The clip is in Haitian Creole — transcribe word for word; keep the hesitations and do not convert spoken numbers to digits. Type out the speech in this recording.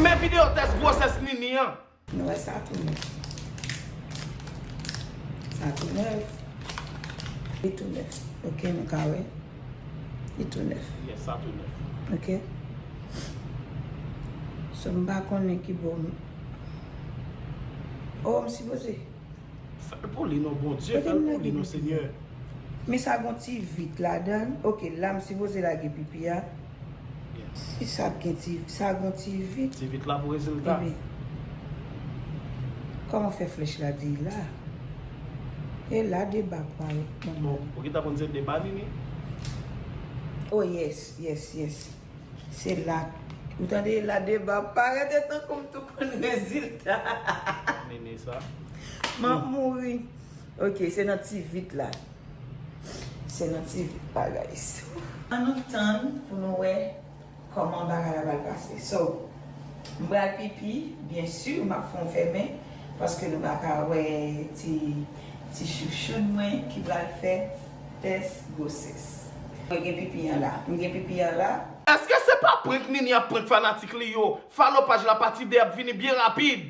Men videyo tès gwosès Nini an. Nou wè sa tou nèf. Sa tou nèf. Li tou nèf. Ok, nou ka wè. Li tou nèf. Yes, sa tou nèf. Ok. So, m pa konnen ki bò m. Oh, m sipoze. Fè l pou li non, Bondye, fè l pou li non, Senyè. Men sa gon ti vit ladan l. Ok, la m sipoze lage pipi a. Yes. Si sa gen ti, sa gon ti vit. Ti vit la pou rezilta. Ebyen, kòman fè flèch la di la? E la deba pral. Bon, ou gentan konn se deba Nini? Oh yes, yes, yes. Se la. Ou tande la deba parèt etan kòm tou konn rezilta. Nini sa. M ap mouri. Ok, se nan ti vit la. Se nan ti vit la, guys. Ann nou tann pou nou wè kòman bagay la pral pase. So, m pral pipi, byen si, m ap fè yon fèmen, paske nou pa ka wè ti, ti chouchoun mwen ki pral fè tès gwosès. Mwen gen pipi an la. M gen pipi an la. Èske se pa prank Nini ap prank fanatik li yo? Follow paj la, pati de ap vini byen rapid.